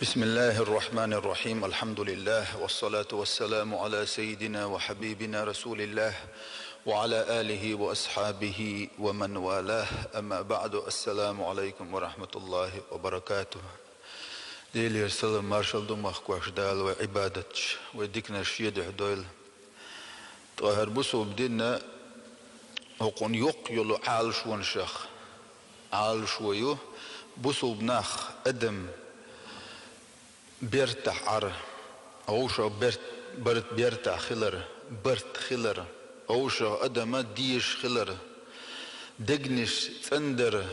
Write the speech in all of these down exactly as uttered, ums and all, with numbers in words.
بسم الله الرحمن الرحيم. الحمد لله، والصلاة والسلام على سيدنا وحبيبنا رسول الله، وعلى آله وأصحابه ومن والاه. أما بعد، السلام عليكم ورحمة الله وبركاته. Делера салам маршалла ду махкош Дала вай Ӏибадаташ, вай диканаш шедухьа дойла. Ткъа хӀара бусулба дин хӀокхун йоккха йолу Ӏалашонашах Ӏалашо ю, бусулба нах, адам бертахь Ӏар, вовшах берт, барт, бертахь хилар, барт хилар, вовшах адама дезаш хилар, дегнаш цӀандар,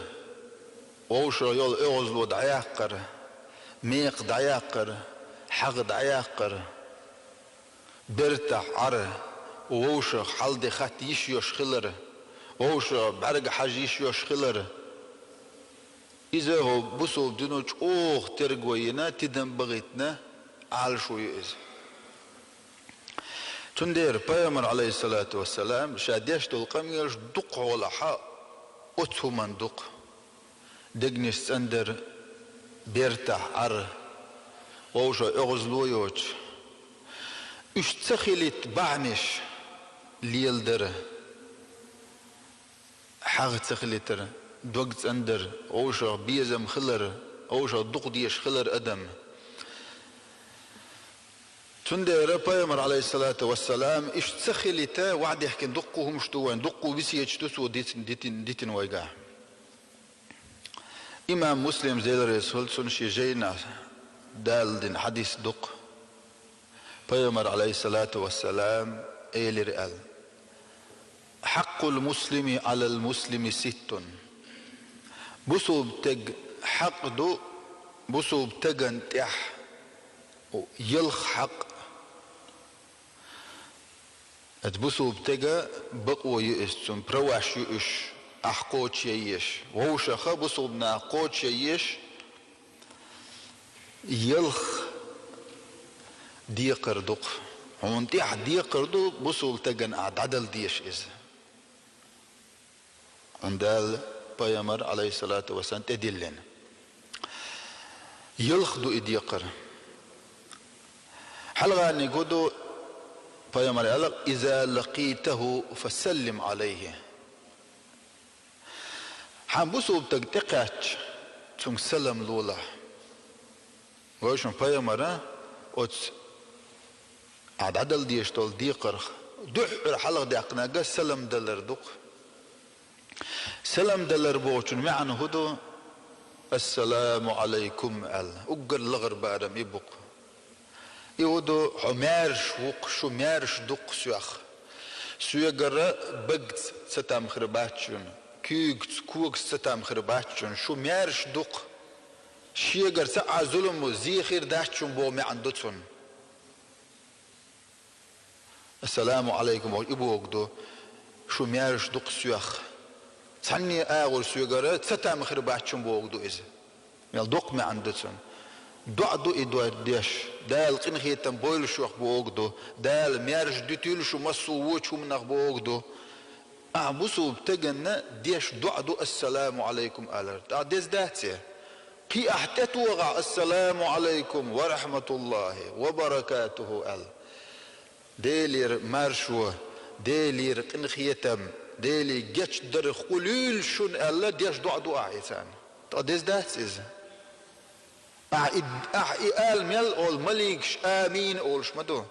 вовшах йолу оьгӀазло дӀаяккхар, мекха дӀаяккхар, хьагӀ дӀаяккхар. Бертахь Ӏар, вовшах хьал-де хатта йиш йолуш хилар, вовшах бӀаьрга хьажа йиш йолуш хилар. Иза хӀокху бусулба дино чӀогӀа терго йина, тидам бахийтина Ӏалашо ю иза. Цундела Пайхамар, Ӏалайхиссалату вассалам, ша деш долу къамелаш дукхахьолахь оцу хӀуманна ду-кх. Дегнаш цӀандар, бертахь Ӏар, вовшах оьгӀазло йоцуш. Уьш ца хилийта бахьанаш леладар, хьагӀ ца хилийтар, дог цӀандар, вовшах безам хилар, вовшах дукха дезаш хилар адам. Цундела Пайхамар, Ӏалайхиссалату вассалам, уьш ца хилийта ваӀда дехкина дуккха хӀумаш ду вайна, дуккха весеташ ду цо дитина, дитина, дитина вайгахь. Имам Муслим, Дела реза хуьлда цунна, шен жайнахь даладина хьадис ду-кх. Пайхамар, Ӏалайхиссалату вассалам, элира аьлла: «حق المسلم على المسلم ست». Бусулба стеган хьакъ ду, бусулба стеган тӀехь ялх хьакъ. Оцу бусулба стеган бакъо ю иза, цуьнан праваш ю уьш, ахь кхочушъеш, вовшаха бусулба наха кхочушъеш, ялх декхар ду-кх. Хьуна тӀехь декхар ду, бусулба стеган ахь дӀадала дезаш иза. Хьуна Дала Пайхамар, Ӏалайхиссалату вассалам, тӀедиллина. Ялх ду и декхар. Хьалхарниг хӀун ду, Пайхамар аьлла: «إذا لقيته فسلم عليه». Хьан бусулба стаг тӀекхаьчча, цуьнга салам лолахь. Вайшимма Пайхамара оцу ахь дӀадала дезаш долу декхарх дуьххьара хьалхадаьккхинарг салам далар ду-кх. Салам далар бохучун маьӀна хӀун ду? «Ассаламу Ӏалайкум» аьлла, уггар лахара барам и бу-кх. И хӀун ду? Хьо маьрша ву-кх, шу маьрша ду-кх соьх. Соьгара багца цатам хир бац шуна, куьйгаца, когаца цатам хир бац шуна, шу маьрша ду-кх. Шегара цхьа а зулам, зе хир дац шуна боху маьӀна ду цунна. «Ассаламу Ӏалайкум» боху, и бохург ду, шу маьрша ду-кх соьх. Цхьанне а агӀор соьгара цатам хир бац шуна бохург ду иза. Мел доккха маьӀна ду цунна. ДоӀа ду и дой-, деш, Дала къинхетам бойла шух бохург ду, Дала маьрша дуьтийла шу массо а вочу хӀуманах бохург ду. Ахь бусулба стаганна деш доӀа ду «Ассаламу Ӏалайкум» алар. ТӀаккха деза дац и? Кхин ахь тӀетохахь «Ассаламу Ӏалайкум ва рахьматуллахӀи ва баракатухӀу» аьлла. Делера маршо, Делера къинхетам, Деле гечдар хуьлийла шуна аьлла, деш доӀа ду ахь и царна. ТӀаккха деза дац иза? Ахь и, ахь и ала мел олу маликаш «Амин» олуш ма ду?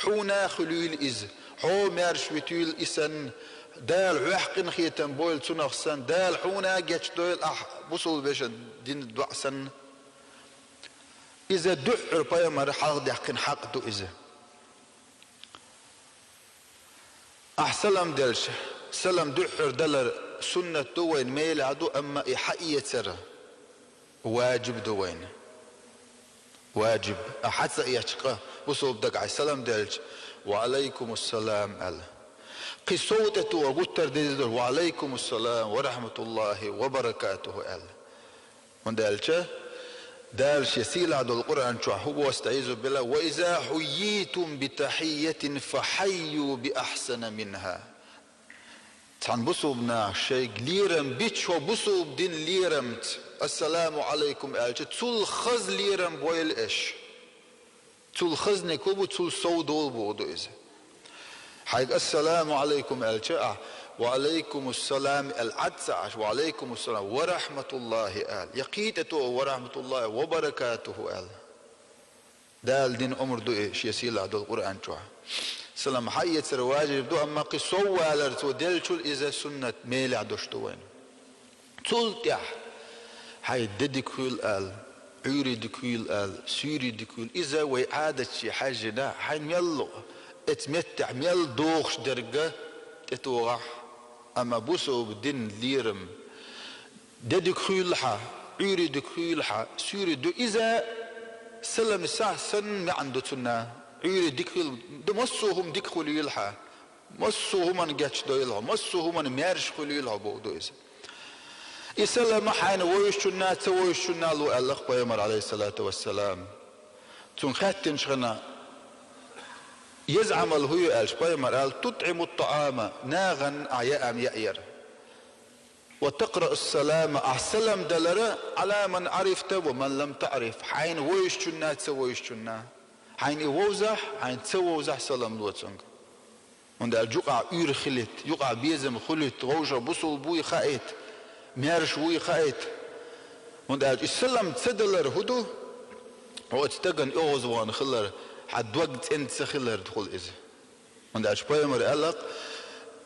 Хьуна а хуьлийла иза, хьо маьрша вуьтийла и санна, Дала хьоьх къинхетам бойла цунах санна, Дала хьуна а гечдойла ахь бусулба вешан дина доӀа санна. Иза дуьххьара пайхамара хьалхадаьккхина хьакъ ду иза. Ахь салам делча, салам дуьххьара далар суннат ду вайна, мелехь ду, амма и хьаэцар ваджиб ду вайна. Ваджиб. Ахь хьа ца эцча къа, бусулба дагахь салам делча, «Ва Ӏалайкумуссалам» аьлла. Кхин сов тӀе тоха гуттар деза ду, «Ва Ӏалайкумуссалам ва рахьматуллахӀи ва баракатухӀу» аьлла. ХӀунда аьлча Дала Шен сийлахь долу Къуръан чохь хӀун боху, астаӀизу биллахӀ: «Ва иза хьуййитум би тахьиййатин фа хьаййу би ахьсана минхӀа». Цхьана бусулба наха шайга лерам бича, хӀо бусулба дина лерамца «Ассаламу Ӏалайкум» аьлча, цул хаза лерам бойла аша. Цул хазниг хӀу бу, цул сов дола боху ду иза. Хьайга «Ассаламу Ӏалайкум» аьлча ахь, «Ва Ӏалайкумуссалам» аьлла Ӏад ца Ӏаш, «Ва Ӏалайкумуссалам ва рахьматуллахӀи» ала. Я кхин тӀе тоха «Ва рахьматуллахӀи ва баракатухӀу» аьлла. Дала дина омра ду и шен сийлахь долу Къуръан чохь. Салам хьаэцар важиб ду, амма кхин сов валар цо деллачул иза суннат мелехь долуш ду вайна. Цул тӀаьхьа хьайн де дика хуьйла ала, Ӏуьйре дика хуьйла ала, суьйре дика хуьйла. Иза вай Ӏадатче хьаьжжина, хьайна мел ло, эца меттехь мел дохуш дерг тӀетохахь, амма бусулба дина лерам, де дика хуьйла хьан, Ӏуьйре дика хуьйла хьан, суьйре ду иза, салам сахь санна маьӀна ду цунна. Ӏуьйре дика хуьйла, ду массо а хӀума дика хуьлийла хьан. Массо а хӀуманна гечдойла хьо, массо а хӀуманна маьрша хуьлийла хьо боху ду иза. И салам хьайна вовзачунна, ца вовзачунна ло аьлла-кх пайхамар, Ӏалайхиссалату вассалам. Цунга хаьттинчу хенахь, еза Ӏамал хӀу ю аьлча, пайхамар аьлла: «ТутӀиму ттаӀама», нахана ахь яа яа яр. «Ва такъраъу ссалама», ахь салам далар, «Ӏала ман Ӏарифта ва ман лам таӀриф», хьайна вовзачунна, ца вовзачунна. Хьайна и вовзахь, хьайна ца вовзахь, салам ло цунга. ХӀунда аьлча юкъахь Ӏуьйре хилийта, юкъахь безам хуьлийта, вовшах бусулба вуй хаийта, маьрша вуй хаийта. ХӀунда аьлча и салам ца далар хӀу ду, хьо оцу стагана оьгӀазвахана хилар, хьан дог цӀена ца хилар ду хьуна иза. ХӀунда аьлча пайхамар аьлла-кх: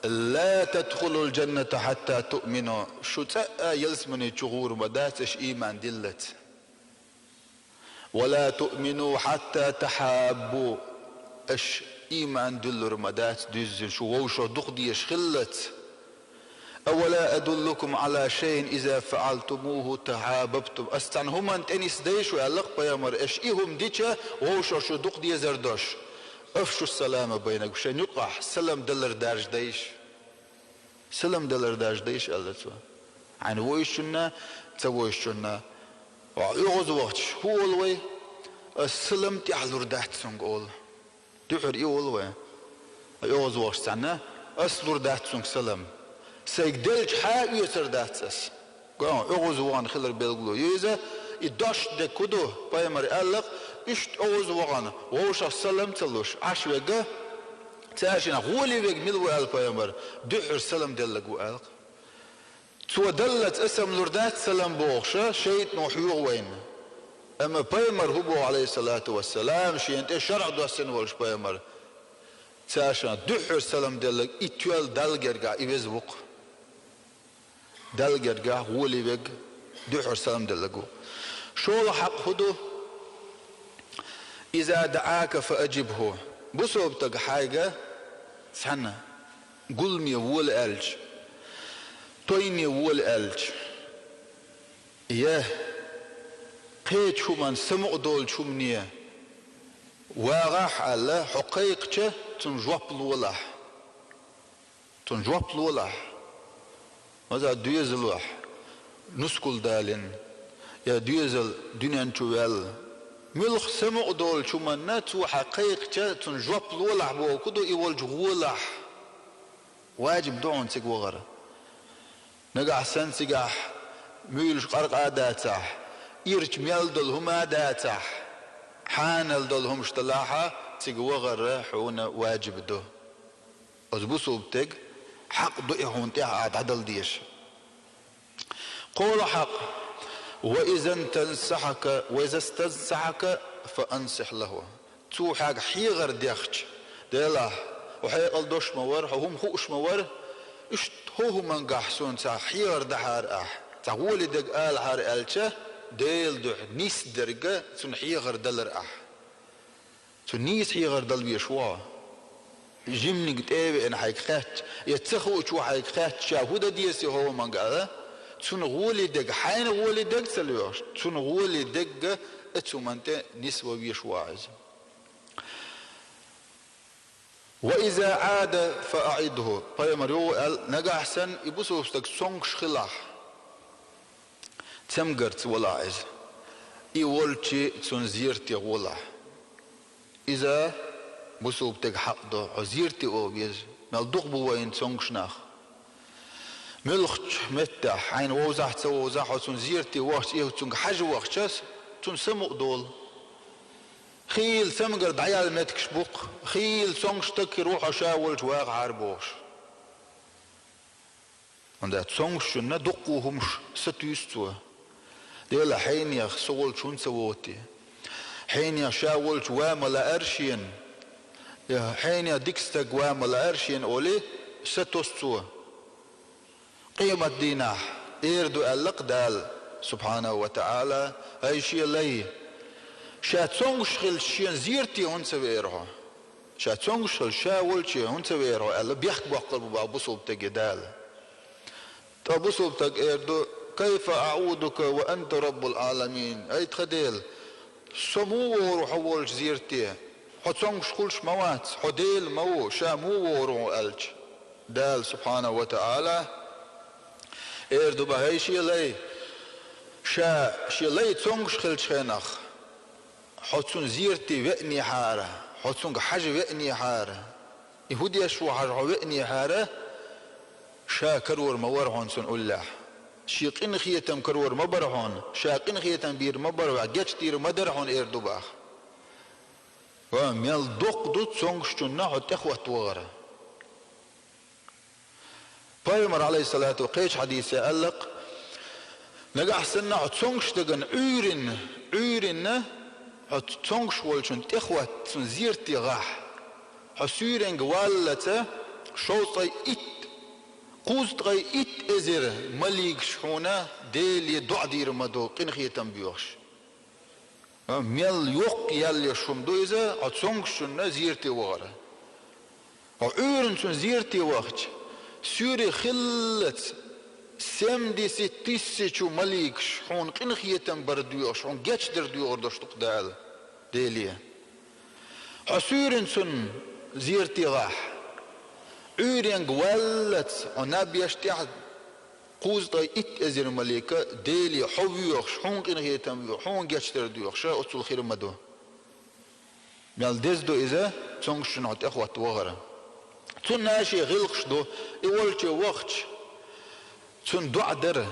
«Ла тадхулул джанната хьатта туъмину», шу цкъа а ялсамани чу гӀур ма дац аша ийман диллалц. «Ва ла туъмину хьатта тахьаббу», аша ийман дуьллур ма дац дуьззина шу вовшах дукха дезаш хиллалц. «Ава ла адуллукум Ӏала шайин иза фаӀалтумуху тахьабабтум», ас цхьана хӀуманна тӀе нисдайша шу аьлла-кх пайхамар, аша и хӀума дича вовшах шу дукха дезар долуш. «Афшу ссалама байнакум», шайн юкъахь салам далар даржадайша. Салам далар даржадайша аьлла цо. Хьайна вовзачунна, ца вовзачунна. Ва оьгӀазвахча хӀу олу вай? Ас салам тӀаьхьа лур дац цунга олу. Дуьххьара и олу вай. Ва оьгӀазвахча цхьанна, ас лур дац цунга салам. Сайга делча хьа а оьцур дац ас. Гой, оьгӀазвахана хилар билгало ю иза, и дош дерг хӀу ду, пайхамар аьлла-кх, иштта оьгӀазвахана, вовшах салам ца луш, Ӏаш верг, цаьршиннах гӀоле верг мила ву аьлла пайхамар, дуьххьара салам делларг ву аьлла-кх. Цо даллалц ас-м лур дац салам бохуша, шайтӀано хьоьху вайна. Амма пайхамар хӀу боху, Ӏалайхиссалату вассалам, шена тӀе шарӀ доссина волуш пайхамар, цаьршиннах дуьххьара салам делларг и тоьлла Далла гергахь и веза ву-кх. Далла гергахь гӀоле верг дуьххьара салам делларг ву. ШолгӀа хьакъ хӀу ду? «Иза даӀака фаажибху». Бусулба стаг хьайга цхьанна гуламе вола аьлча, тойне вола аьлча, я кхечу хӀуманна, самукъадолчу хӀумане вагӀахь аьлла, хьо кхайкхича, цунна жоп лолахь. Цунна жоп лолахь. Маза доьзалехь нускал далийна, я доьзал дуьнен чу ваьлла. Муьлхха самукъадолчу хӀуманна цо хьан кхайкхича, цунна жоп лолахь бохург ду, и волчу гӀолахь. Важиб ду хьуна цига вахар. Нагахь санна цигахь муьйлуш къаркъа а дацахь, ирча мел долу хӀума а дацахь, хьанал долу хӀумаш далахьа, цига вахар хьуна важиб ду. Оцу бусулба стеган хьакъ ду и хьуна тӀехь а дӀадала дезаш. КхоалгӀа хьакъ: «Ва иза стансахьака, ва иза стансахьака, фа ансихь лаху». Цо хьоьга хьехар дехча, Делахь, хьо хьекъал долуш ма вара, хьо хӀума хууш ма вара, иштта хӀу хӀумангахь суна цхьа хьехар дахьара ахь, цхьа гӀоле дерг алахьара аьлча, Делан дуьхьа нийса дерг цунна хьехар далар ахь. Цу нийса хьехар дала везаш ву хьо. Жиманиг тӀе а веана хьайга хаьттича, я ца хуучо хьайга хаьттича, ша хӀу дан деза и хӀу хӀуманга ала, цунна гӀоле дерг, хьайна гӀоле дерг ца лоьхуш, цунна гӀоле дерг а цу хӀуманна тӀе нисван везаш ву хьо иза. «Ва иза Ӏада фа аӀидху». Пайхамар юха аьлла, нагахь санна и бусулба стаг цомгуш хилахь, цамгарца волахь иза. И волчу цунна зерате гӀолахь. Иза бусулба стеган хьакъ ду, хьо зерате ваха веза. Мел дукха бу вайна цомгуш нах. Муьлххачу меттехь, хьайна вовзахь а, ца вовзахь а, хьо цунна зерате вахча, и цуьнга хьажа вахча, цунна самукъа долу. Хийла цамгар дӀаяьлла меттигаш бу-кх, хийла цомгуш стаг хир ву хьо ша волчу вагӀахьара бохуш. ХӀунда аьлча цомгушчунна дуккха а хӀумаш сатуьйсу цо. Дела, хьенех со волчу хӀунда ца воху те? Хьенех ша волчу ван ма лаьара шена, я хьенех дика стаг ван ма лаьара шена олий, сатосу цо. Къематдийнахь эр ду аьлла-кх Дала, субхьанаху ва таӀала: «ХӀай шен лай, ша цомгуш хилча шена зерате хӀунда ца веара хьо? Ша цомгуш хилча ша волче хӀунда ца веара хьо?» аьлла, бехк боккхур бу боху бусалба стаге Дала. Ткъа бусалба стаг эр ду: «Кайфа аӀудука ва анта Раббул Ӏаламин? ХӀай тхан Дела, со муха вогӀур ву хьо волчу зерате? Хьо цомгуш хуьлуш ма вац, хьо Дела ма ву, ша муха вогӀур ву хьо?» аьлча, Дала, субхьанаху ва таӀала, эр ду боху: «ХӀай шен лай, ша шен лай цомгуш хилчу хенахь, хьо цунна зерате веанехьара, хьо цуьнга хьажа веанехьара, и хӀун деш ву хьажа хьо веанехьара, ша карор ма вара хьуна цунна уллехь. Шен къинхетам карор ма бара хьуна, ша къинхетам бийр ма бара, гечдийр ма дара хьуна», эр ду боху. Ва мел доккха ду цомгушчунна хьо тӀехӀотта вахар. Пайхамар, Ӏалайхиссалату, кхечу хьадисехь аьлла-кх: «Нагахь санна хьо цомгуш стагана Ӏуьйрина, Ӏуьйрина хьо цомгуш волчунна тӀехӀотта, цунна зерате гӀахь, хьо суьйренга валлалц шовзткъе итт, кхузткъе итт эзар маликаш хьуна Деле доӀа дийр ма ду, къинхетам боьхуш». А, мел йоккха ял еш хӀума ду иза, хьо цомгушчунна зерате вахар. Хьо Ӏуьйрина цунна зерате вахча, суьйре хиллалц семьдесят тысячу маликаш хьуна къинхетам бар доьхуш, хьуна гечдар доьхур долуш ду-кх Дала, Деле. Хьо суьйрина цунна зерате гӀахь, Ӏуьйренга валлалц хьо наб еш тӀехь кхузткъе итт эзар малика Деле хьо воьхуш, хьуна къинхетам воьхуш, хьуна гечдар доьхуш, оццул хир ма ду. Мел деза ду иза, цомгушчунна хьо тӀехӀотта вахар. Цунна шен гӀиллакхаш ду, и волче вахча, цунна доӀа дар,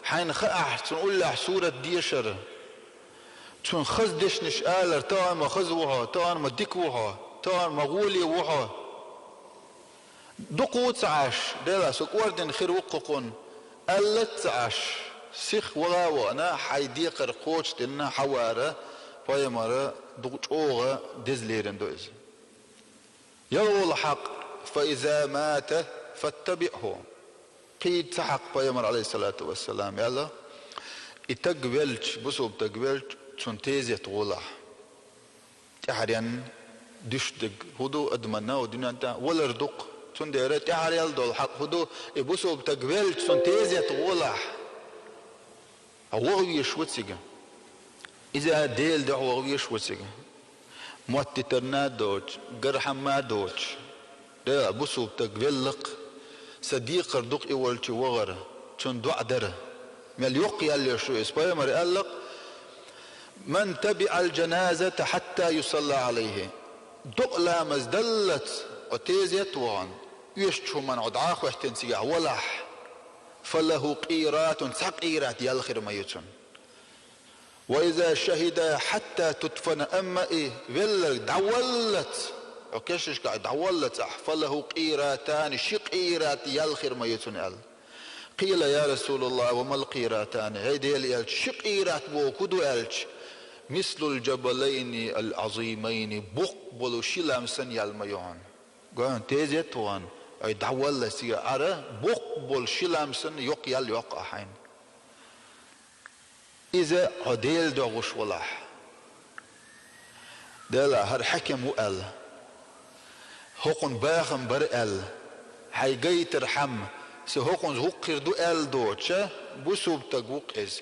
хьайна хаахь, цунна уллехь сурат дешар, цунна хаза дешнаш алар: «Тахана ма хаза ву хьо, тахана ма дика ву хьо, тахана ма гӀоле ву хьо». Дукха ву ца Ӏаш, Дела, со кӀордина хир ву-кх хӀокхунна, аьлла ца Ӏаш, сиха вала а вахана, хьайн декхар кхочушдина хьан вара, пайхамара дукха чӀогӀа деза лерина ду иза. ЯлхолгӀа хьакъ: «Фа иза мата фаттабиъху». Кхин цхьа хьакъ, пайхамар, Ӏалайхиссалату вассалам, аьлла: «И стаг велча, бусалба стаг велча, цунна тезет гӀолахь». ТӀаьхьаренна дуьсуш дерг хӀун ду адамна, хӀун дуьнен тӀехь валар ду-кх. Цундела тӀаьхьарел долу хьакъ хӀун ду, и бусалба стаг велча, цунна тезет гӀолахь. Хьо ваха везаш ву цига. Иза Делан дуьхьа ваха везаш ву цига. Моттитарна а доцуш, гархьамма а доцуш. Дела, бусалба стаг велла-кх, сан декхар ду-кх и волчу вахар, цунна доӀа дар. Мел йоккха ял еш ю иза, пайхамара аьлла-кх: «Ман табиӀал жаназата хьатта юсалла Ӏалайхи». Докъа ламаз даллалц хьо тезет а вахана, оьшучу хӀуманна хьо дӀа а хӀоьттина цигахь валахь, «фалаху къиратун», цхьа къират ял хир ма ю цунна. «Ва иза шахида хьатта тудфана», амма и велларг дӀаваллалц, хьо кешнашкахь дӀаваллалц ахь, «фалаху къиратани», ши къират ял хир ма ю цунна аьлла. Къийла: «Я Расулаллах, ва мал къиратани?» ХӀай Делан элча, ши къират бохург хӀун ду аьлча, «мислул жабалайни ал-Ӏазимайни», боккха болу ши лам санна ял ма ю хьуна. Гой, тезет а вахана, ай дӀаваллалц цигахь Ӏара, боккха болу ши лам санна йоккха ял йоккху ахь хьайна. Иза хьо Делан дуьхьа гӀуш валахь. Дела, хӀара хьаькам ву аьлла, хӀокхунна бахам бара аьлла, хьайн гайтархьама, сан хӀокхунца хӀуъа хир ду аьлла доцуша, бусалба стаг ву-кх иза.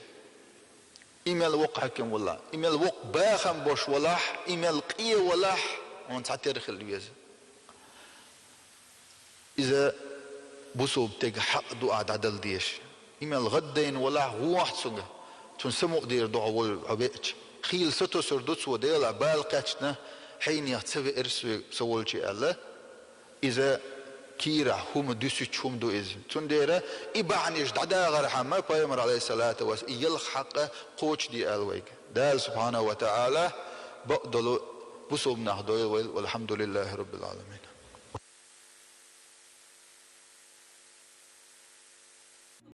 И мел воккха хьаькам валахь, и мел воккха бахам бош валахь, и мел къен валахь, хьуна цхьатерра хила веза. Иза бусалба стеган хьакъ ду ахь дӀадала дезаш. И мел гӀаддайна валахь, вон ахь цуьнга, цунна самукъадер ду хьо вол-, хьо веача. Хийла сатосур ду цо, Дела, бала кхаьчна, хьенех ца веара со, со волче аьлла. Иза кийрахь хӀума дуьсуьйтуш хӀума ду иза. Цундела и бахьанаш дӀадахархьама, пайхамар, алейхиссалату вассалам, и ялх хьакъ кхочушде аьлла вайга. Дала субхьанаху ва таӀала бакъдолу бусулба нах дойла вайла. Валхьамдулиллахи раббил Ӏаламин.